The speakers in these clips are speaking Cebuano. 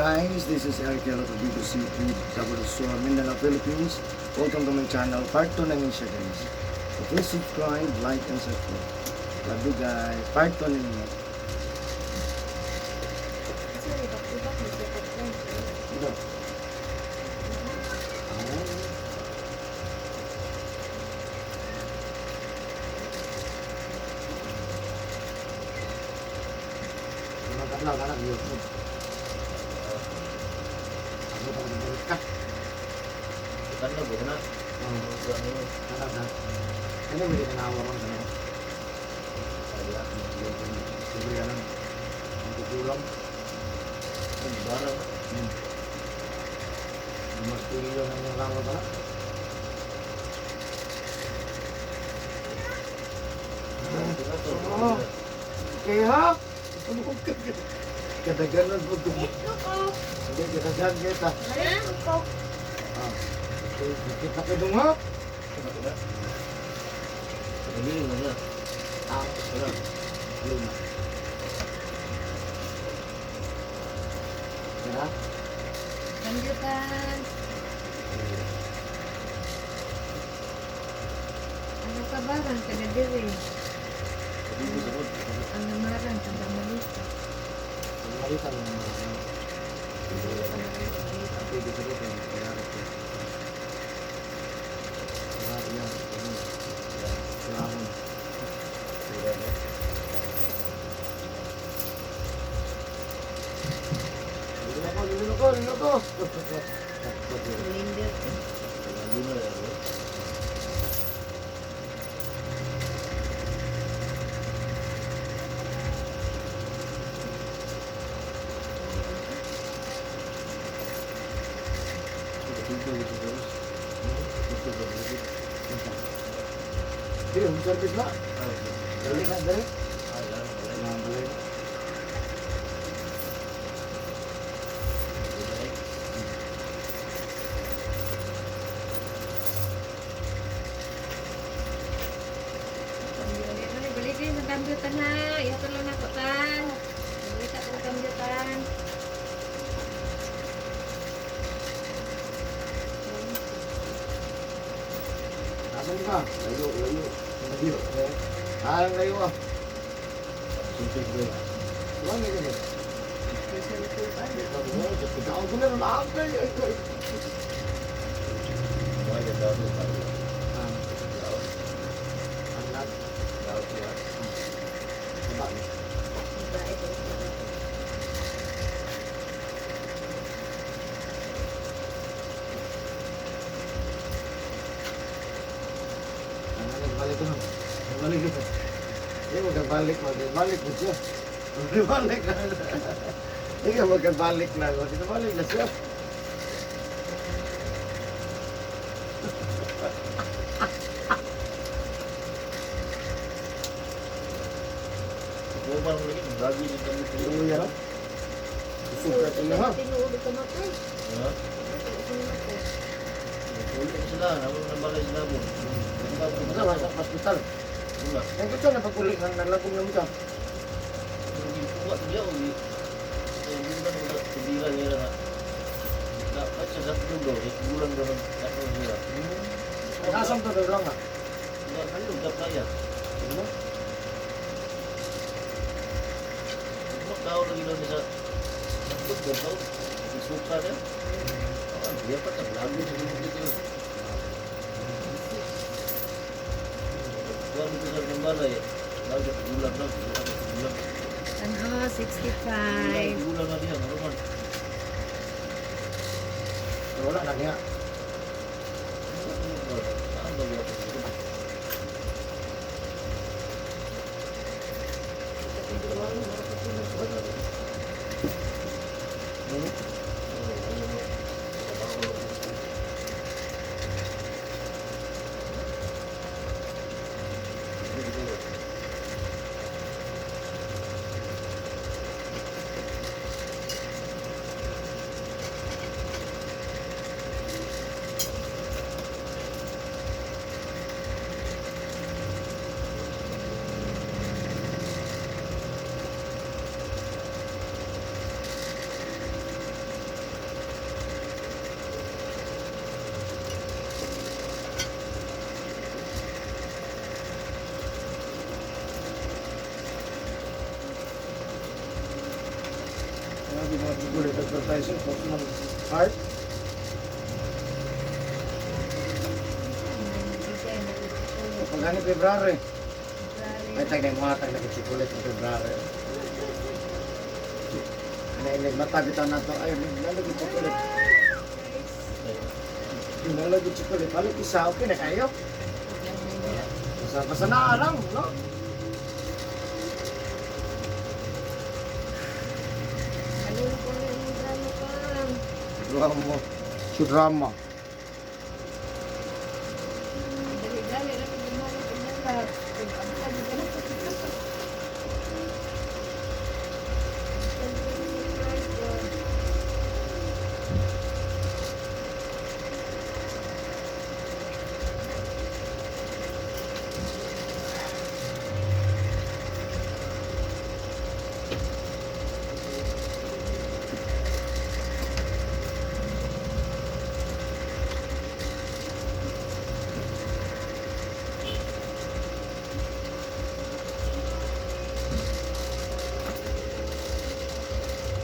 Guys, this is Eric Yalo of Vigo City, Davao Sur, Mindanao, Philippines. Welcome to my channel. Part 2 na siya, guys. So please subscribe, like, and support. Love you guys. Part 2 na niya. Ito. Ah. Magkatlaw ka na, YouTube. Ako pa rin ka. Tanong ko na. Oh, kana na. Ano mo din na ron kana? Kaya, Sige yan. Ang kukulang. ang barang. Martilyo na yung lango pala. Oo. Okay ha? Kadaganan po ito. Hindi, kadagan kita. Ah. Okay, kita ka dong ha? Hindi mo na. Ah, Wala. lima. Tara. Kambyutan. Ano ka barang taga diri? Hindi ko sabot. Ang namarang taga Malita. Ang malita ng mga ano. Ang pwede sa ito, kaya ito. Kaya yan, ano. Kaya Lilo ko, lilo ko, lilo ko. Linder. Hindi mo na. Hindi, home service na. Dali na, dali. Ayan, dali. Balik din sa kambyutan ha. Ihatol lang ako tan. Balik ka sa kambyutan. Asan ka? Layo, layo. Layo. Ah, ang layo ah. Wala na ganun. Ikaw ko na rin. Ah, ay, ay, ay. Ah, ang lahat. Baba. Babae ko. Ano, nagbalik ko na. Nagbalik ko na. Hindi, magkabalik. Magbalik na siya. Magbalik na. Hindi ka magkabalik na. Magbalik na siya. Hindi Iya, no? Busog ka sila, ha? Tinuod ka matay. Ha? Tinuod ka. Ulit sila, nabalay sila mo. Masa, masa, hospital. Wala. Yang kita na paguli ng nalagong naman ka. Kuha niya o hindi ba nung tubira niya na dapat sa sakto daw, eh, gulang daw ng ano nila. Nasaan to daw lang, ha? Wala kayo, dapat ya. Ano? Tao lagi daw niya sa sakto daw tao. Isuka niya. Ah, dia pa lagi sa dito. Kuha dito sa balay. Lagi gulang daw, gulang gulang. Ano, 65. Gulang na diya, maruman. Wala na niya. Saan ba yan? Ano? Chocolate advertising po ng heart. Pag gani February. Ay, tag na yung mga tag na chocolate ng February. Ano yung mata bitaw na to. Ay, nalagay chocolate. Nalagay chocolate. Balik isa, okay na kayo. Basta, basta na lang, no? Ano ko na yung drama pa? Drama. Si drama. Dali-dali na pag gumawa ng lahat. Pag-abad ka na. Surprise ko.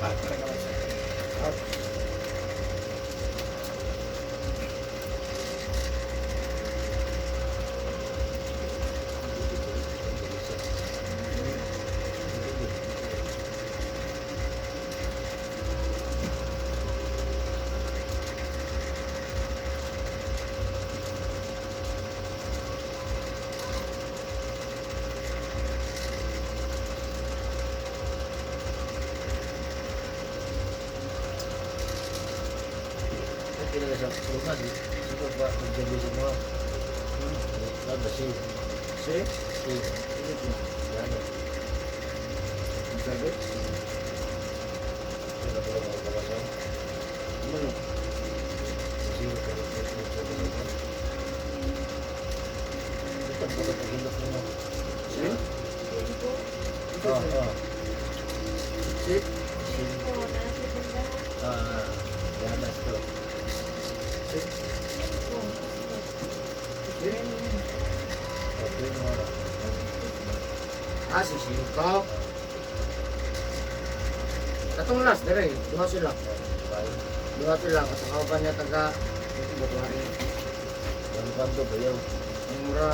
Ah, talaga ba siya? Ah. Okay na sa lugar. Siguro ba magjabi sa mga. Lalo si Si? si Yan. Ang sabi? Sino ba mga kabasan? Ano? Sino ba mga Ito ba pag-hilok mo? Si? Cinco. Oo, oo. Si? Cinco. Nasa ganda. Ah, yan ito. Si? Cinco. Si? Okay na wala. Ah, si Cinco. Katong last, dire. Duha sila. Bye. Duha sila. Katong kauban niya taga... Ito ba duha rin? Kanto ba yaw? Ang mura...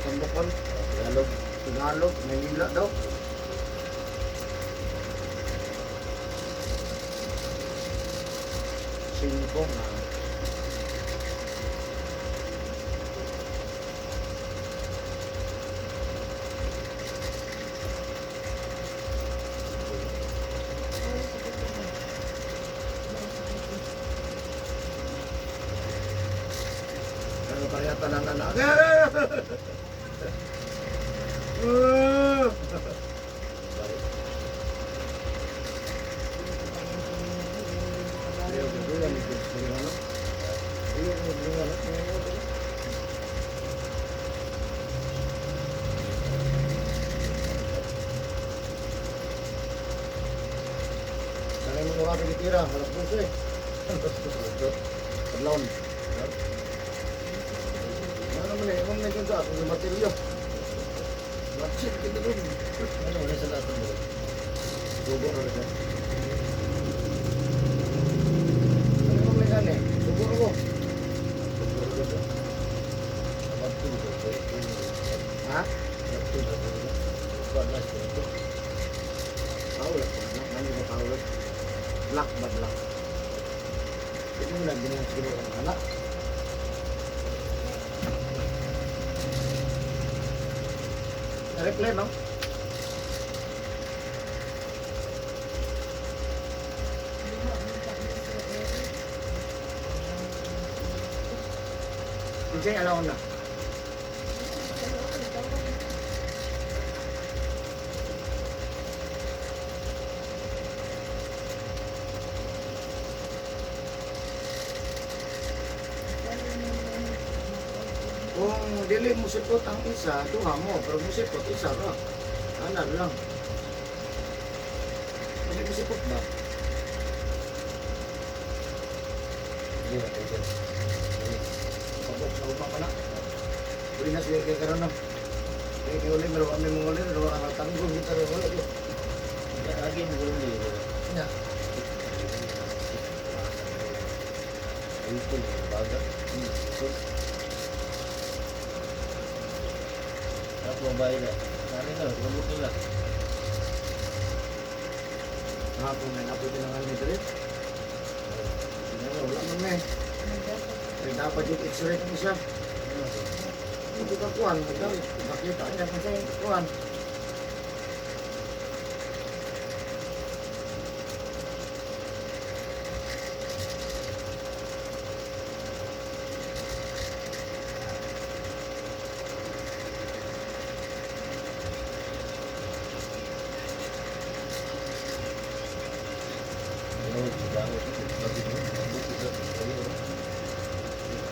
Tambukon. Tagalog. Tagalog. Manila daw. Cinco nga. Pero kaya tanan na na. Bye. Ayaw, ayaw, ayaw, ayaw, ayaw, ayaw. Sana mo oras gitira, alas 12. Alas 12. Adlon. Ano naman eh, imong medyo sa akong matilyo. Matchit kita doon. Ano, wala sa lahat ng mga. Sugo na rin siya. Ano mo may gani? Sugo ako. Ha? Tawag ko. Nani ba tawag? Black ba black? Hindi mo na ginang siguro ang anak. Na-reply, no? Hindi, alaw na. Kung dili mo sipot ang isa, duha mo. Pero mo sipot, isa ra. Ana lang. Hindi mo sipot ba? Pabok sa upa pa na. Uli na siya kay karon na. Kay kay uli meron kami mga uli, meron ang tanggol kita rin wala yun. Na. Rito, baga. Ito. Tapos babae na. Nani na, lumot nila. Hapon may nabuti ng ano diri. Hindi wala man may. Ay dapat yung x-ray ko siya. Hindi ka kuan, madam. Makita niya kung saan kuan.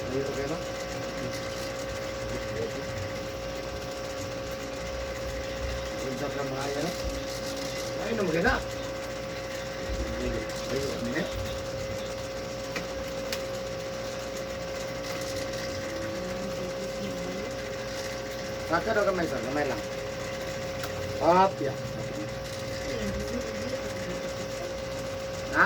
Dito kayo, no? Unsa ka maayo, no? Ay, no, maganda. Ay, ano eh? Saka daw kamay, sir. Kamay lang. Up, yeah. Ha?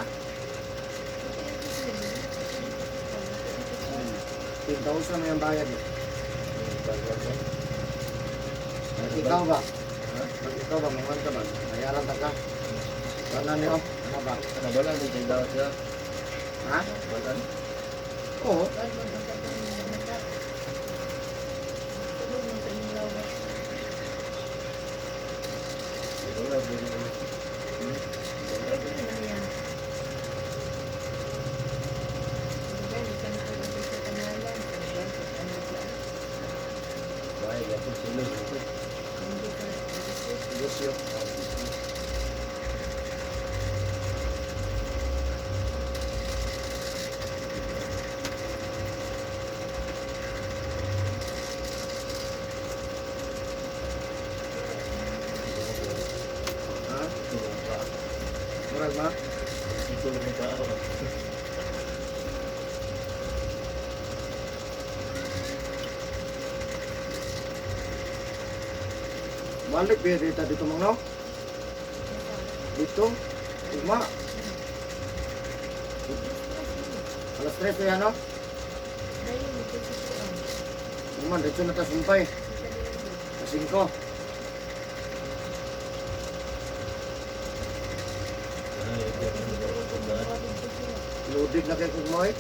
10,000 na yung bayad eh. Pag ikaw ba? Pag ikaw ba, mangan ka ba? Bayaran ta ka? Ano niyo? Ano ba? Ha? Oo. Negosyo. Ha? Murag ma? Balik ba dito dito mang no? Dito? Ugma. Alas 3 na yan, no? Ugma, dito na ta sumpay. Alas 5. Loaded na kay kugma eh.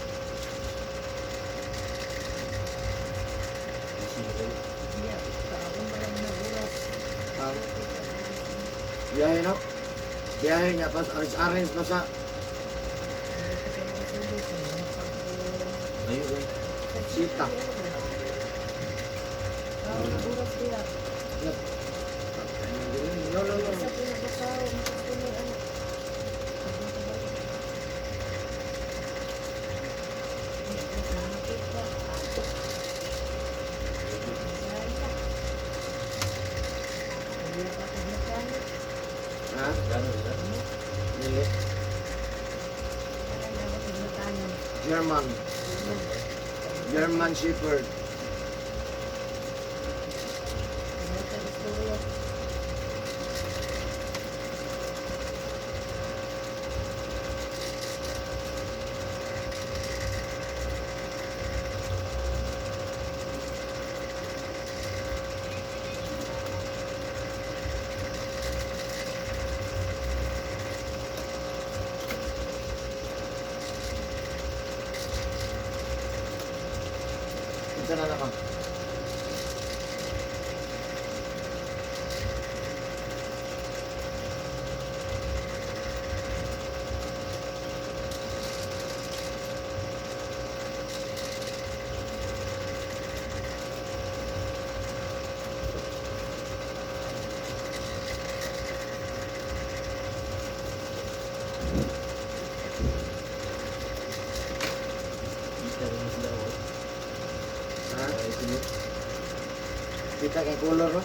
Ha? Biyahe, no? Biyahe niya, pas arrange pa sa sita. Yep. No, no, no. Ha? Dili. German. German Shepherd. Unsa na lang ka? Ha? Kita kay color, no?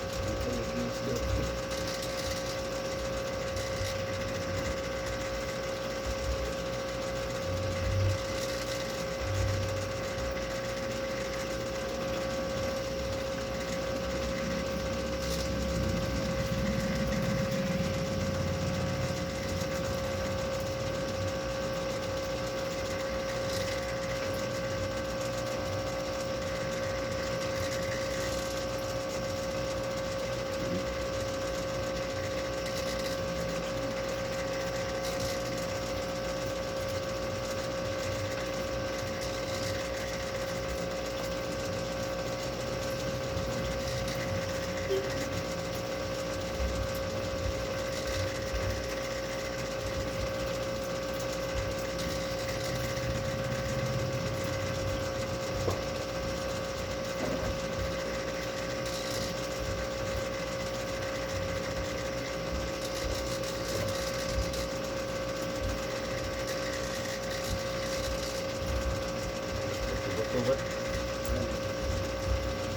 Robot.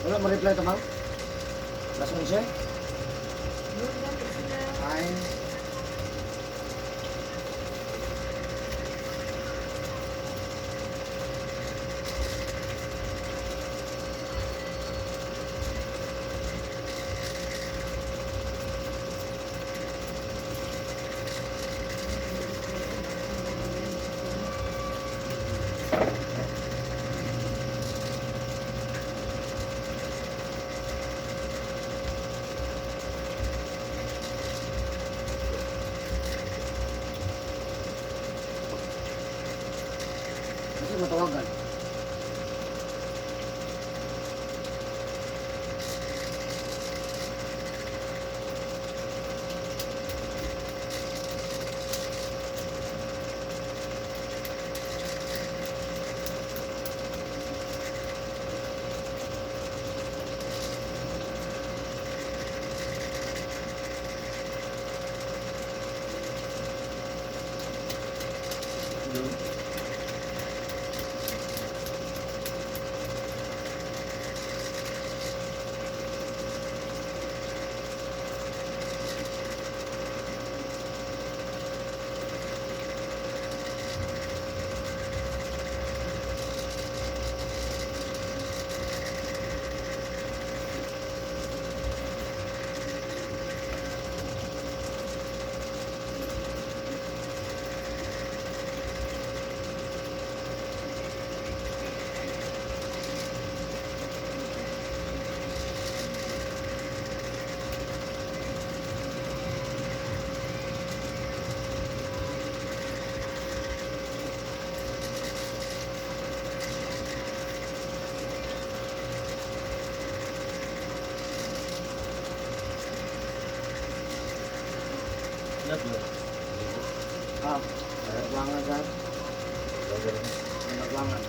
Wala mo reply tamang? Last one siya? Doon gamit sila. Ay. Kasi matawagan. Doon. Ingat lang. Ah, nagwangan ka. Nagwangan.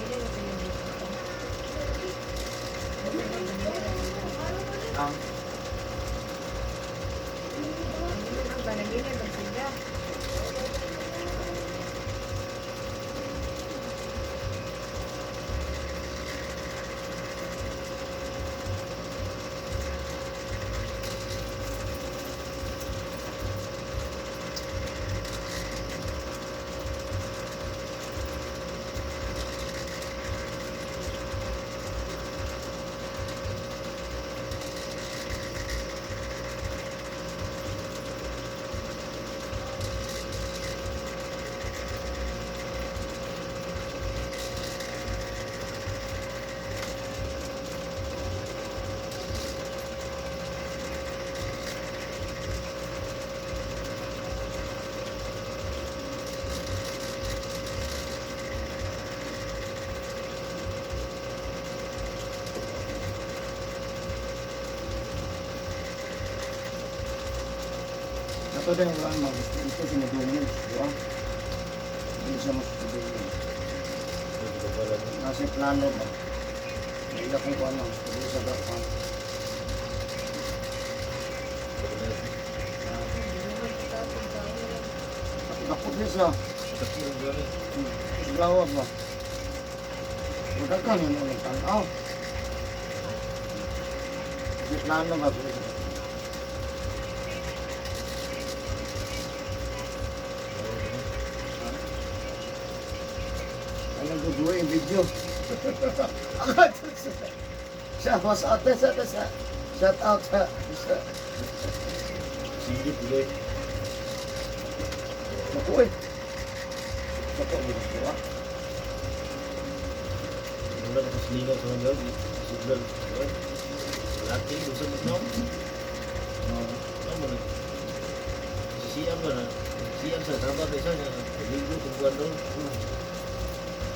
Pwede na kayo dito. Ah, Ang balagin ay magsila. Ito din yung ano, gusto sinudungin. Di ba? Hindi siya masudungin. Nasa plano ba? Hindi akong kung ano, hindi siya dapat. Ako din siya. Gawa ba? Magkakaroon yun ulit ang tanaw. Kasi plano ba? Ay, Nag-blur yung video. Siya, mas out sa shout out sa Silip ulit. Naku eh. Naku, ang bilis ko ah. Wala ka sa lingaw sa mga gawin. Signal. Laki, gusto mo no? Oo. Ano mo na? Si Siam ba na? Siam sa trabaho tayo siya. Ligo, tungguan daw.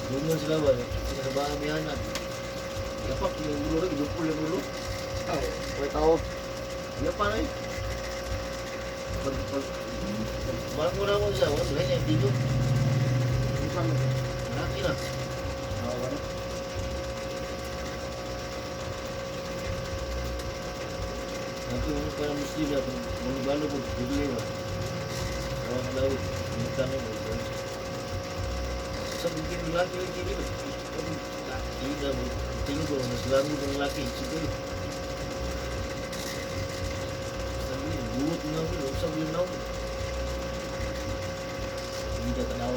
Dungan sila ba? Sila sa bahay may hanap. Yapak yung ulo rin, gupul yung ulo. Ay, may tao. Yapa na eh. Pag, pag, pag, mo na ako siya, wala na yung tigo. Hindi pa mo. Laki na. Oo, wala. Nanti mo para Muslim na, manubalo ko, bibili ba? Rawang lawit, minutano mo. Sa bigyan ng laki, laki, laki. Laki na mo. Tingin ko, nasilango ng laki, siguro. Sabi niya, buot na ako, sabi niya na ako. Hindi ka tanaw.